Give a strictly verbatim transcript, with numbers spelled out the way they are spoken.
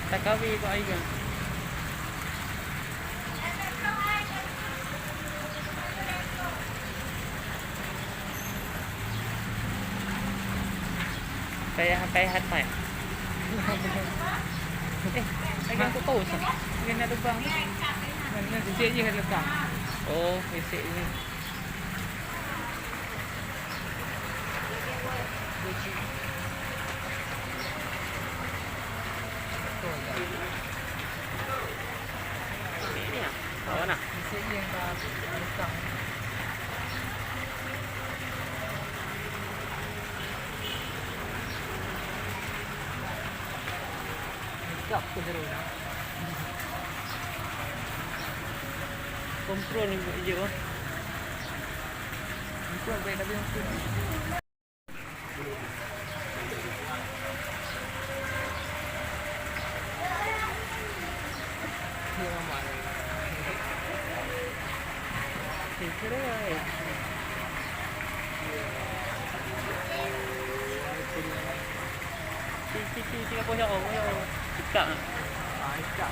Takawi kok ai kan. Kaya, kaya hatai. Eh, lagi aku tahu sah. Lagi nak terbang. Mana sisi je lekang. Oh, sisi ni. Kontrol ni buat je, oh. Itu apa yang tadi maksud? Cik, cik, cik, cik, apa ya Allah, ya Allah. Cekak. Ah, cekak.